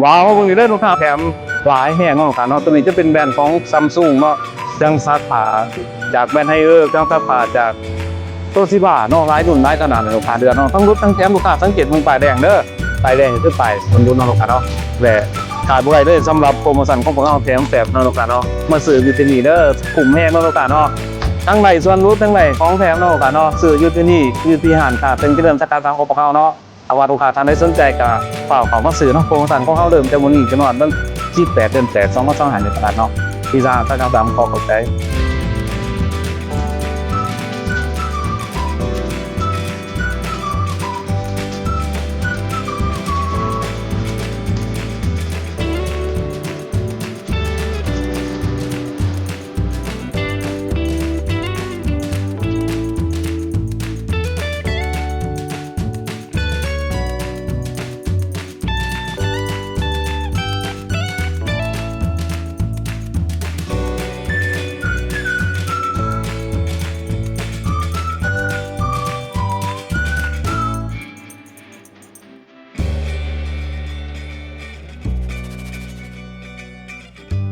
ວ້າວ ເບິ່ງນີ້ເດີລູກຄ້າ ແຖມຫຼາຍແຮງເນາະລູກຄ້າເນາະ. ໂຕນີ້ຈະເປັນແບຣນຂອງ Samsung ເນາະ ເຄື່ອງຊັກຜ້າຈາກແບຣນ Haier ເຄື່ອງຊັກຜ້າຈາກ Toshiba ເນາະ ຫຼາຍລຸ້ນຫຼາຍຂະໜາດເລີຍລູກຄ້າເດີເນາະ. ທັງຫຼຸດທັງແຖມລູກຄ້າ ສັງເກດເບິ່ງປ້າຍແດງເດີ ປ້າຍແດງຄືປ້າຍຄົນລຸ້ນເນາະລູກຄ້າເນາະ. ແລະຂາດບໍ່ໄດ້ເລີຍສຳລັບໂປຣໂມຊັນຂອງພວກເຮົາ ແຖມແຟບເນາະລູກຄ້າເນາະ. ມາຊື້ຢູ່ທີ່ນີ້ເດີ ຄຸ້ມແຮງເນາະລູກຄ້າເນາະ. ທັງໄດ້ສ່ວນຫຼຸດ ທັງໄດ້ຂອງແຖມເນາະລູກຄ້າເນາະ. ຊື້ຢູ່ທີ່ນີ້ ຢູ່ທີ່ຮ້ານຄ້າເຊິ່ງຈະເລີ່ມສາຂາສາມຂອງພວກເຮົາເນາະ. ຖ້າວ່າລູກຄ້າທ່ານໃດສົນໃຈກໍຟ້າວເຂົ້າມາຊື້ເນາະ. ໂປຣໂມຊັນຂອງເຮົາເລີ່ມແຕ່ມື້ນີ້ຈົນຮອດວັນທີສິບແປດ ເດືອນແປດ ສອງພັນຊາວຫ້າ ນີ້ເທົ່ານັ້ນເນາະ. ທີ່ຮ້ານສາຂາສາມ ຂໍຂອບໃຈ.